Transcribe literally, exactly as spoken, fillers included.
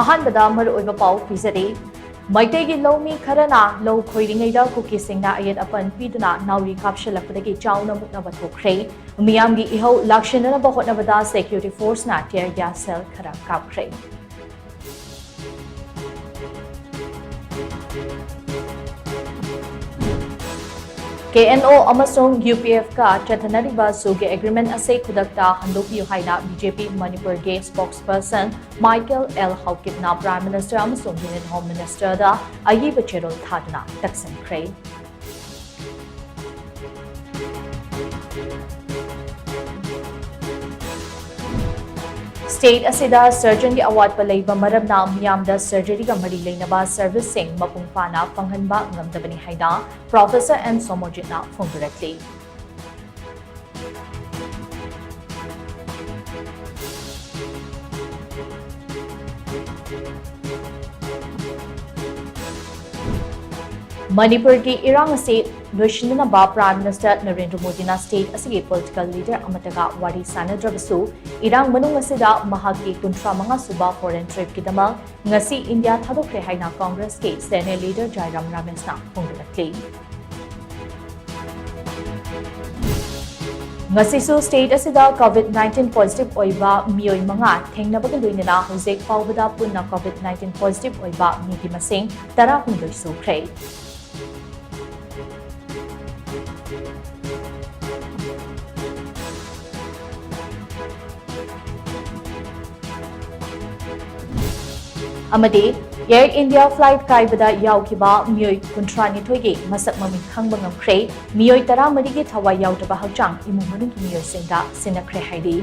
ꯑꯍꯥꯟꯕꯗ ꯃꯔꯨꯑꯣꯏꯕ ꯄꯥꯎ ꯄꯤꯖꯔꯤ꯫ ꯃꯩꯇꯩꯒꯤ ꯂꯧꯃꯤ ꯈꯔꯅ ꯂꯧ ꯈꯣꯏꯔꯤꯉꯩꯗ ꯀꯨꯀꯤꯁꯤꯡꯅ ꯑꯌꯦꯠ ꯑꯄꯟ ꯄꯤꯗꯨꯅ ꯅꯥꯎꯔꯤ ꯀꯥꯞꯁꯤꯜꯂꯛꯄꯗꯒꯤ ꯆꯥꯎꯅ ꯃꯨꯛꯅꯕ ꯊꯣꯛꯈ꯭ꯔꯦ꯫ ꯃꯤꯌꯥꯝꯒꯤ ꯏꯍꯧ ꯂꯥꯛꯁꯤꯟꯅꯅꯕ ꯍꯣꯠꯅꯕꯗ security forceꯅ tear gas shell ꯈꯔ ꯀꯥꯞꯈ꯭ꯔꯦ꯫ ꯀꯦ ꯑꯦꯟ ꯑꯣ ꯑꯃꯁꯨꯡ ꯌꯨ ꯄꯤ ꯑꯦꯐꯀ ꯆꯠꯊꯅꯔꯤꯕ ꯁꯨꯒꯤ agreement ꯑꯁꯤ ꯈꯨꯗꯛꯇ ꯍꯟꯗꯣꯛꯄꯤꯌꯨ ꯍꯥꯏꯅ ꯕꯤ ꯖꯦ ꯄꯤ ꯃꯅꯤꯄꯨꯔꯒꯤ spokesperson ꯃꯥꯏꯀꯦꯜ ꯑꯦꯜ ꯍꯧꯀꯤꯞꯅ Prime Minister ꯑꯃꯁꯨꯡ Union Home Ministerꯗ ꯑꯏꯕ ꯆꯦꯔꯣꯜ ꯊꯥꯗꯨꯅ ꯇꯛꯁꯤꯟꯈ꯭ꯔꯦ꯫ State ꯑꯁꯤꯗ surgeonꯒꯤ ꯑꯋꯥꯠꯄ ꯂꯩꯕ ꯃꯔꯝꯅ ꯃꯤꯌꯥꯝꯗ surgeryꯒ ꯃꯔꯤ ꯂꯩꯅꯕ serviceꯁꯤꯡ ꯃꯄꯨꯡ ꯐꯥꯅ ꯐꯪꯍꯟꯕ ꯉꯝꯗꯕꯅꯤ ꯍꯥꯏꯅ Professor ꯑꯦꯟ ꯁꯣꯃꯣꯖꯤꯠꯅ ꯐꯣꯡꯗꯣꯔꯛꯂꯤ꯫ ꯃꯅꯤꯄꯨꯔꯒꯤ ꯏꯔꯥꯡ ꯑꯁꯤ ꯂꯣꯏꯁꯤꯟꯅꯅꯕ Prime Minister ꯅꯔꯦꯟꯗ꯭ꯔ ꯃꯣꯗꯤꯅ state ꯑꯁꯤꯒꯤ political leader ꯑꯃꯠꯇꯒ ꯋꯥꯔꯤ ꯁꯥꯅꯗ꯭ꯔꯕꯁꯨ, ꯏꯔꯥꯡ ꯃꯅꯨꯡ ꯑꯁꯤꯗ ꯃꯍꯥꯛꯀꯤ ꯀꯨꯟꯊ꯭ꯔꯥ ꯃꯉꯥ ꯁꯨꯕ foreign tripꯀꯤꯗꯃꯛ ꯉꯁꯤ ꯏꯟꯗꯤꯌꯥ ꯊꯥꯗꯣꯛꯈ꯭ꯔꯦ ꯍꯥꯏꯅ Congressꯀꯤ senior leader ꯖꯥꯏꯔꯥꯝ ꯔꯥꯃꯦꯁꯅ ꯐꯣꯡꯗꯣꯔꯛꯂꯤ꯫ ꯉꯁꯤꯁꯨ state ꯑꯁꯤꯗ COVID nineteen positive ꯑꯣꯏꯕ ꯃꯤꯑꯣꯏ ꯃꯉꯥ ꯊꯦꯡꯅꯕꯒ ꯂꯣꯏꯅꯅ ꯍꯧꯖꯤꯛ ꯐꯥꯎꯕꯗ ꯄꯨꯟꯅ COVID nineteen positive ꯑꯣꯏꯕ ꯃꯤꯒꯤ ꯃꯁꯤꯡ ꯇꯔꯥꯍꯨꯝꯗꯣꯏ ꯁꯨꯈ꯭ꯔꯦ꯫ ꯑꯃꯗꯤ Air India flight ꯀꯥꯏꯕꯗ ꯌꯥꯎꯈꯤꯕ ꯃꯤꯑꯣꯏ ꯀꯨꯟꯊ꯭ꯔꯥ ꯅꯤꯊꯣꯏꯒꯤ ꯃꯁꯛ ꯃꯃꯤꯡ ꯈꯪꯕ ꯉꯝꯈ꯭ꯔꯦ꯫ ꯃꯤꯑꯣꯏ ꯇꯔꯥ ꯃꯔꯤꯒꯤ ꯊꯋꯥꯏ ꯌꯥꯎꯗꯕ ꯍꯛꯆꯥꯡ ꯏꯃꯨꯡ ꯃꯅꯨꯡꯒꯤ ꯃꯤꯑꯣꯏꯁꯤꯡꯗ ꯁꯤꯟꯅꯈ꯭ꯔꯦ ꯍꯥꯏꯔꯤ꯫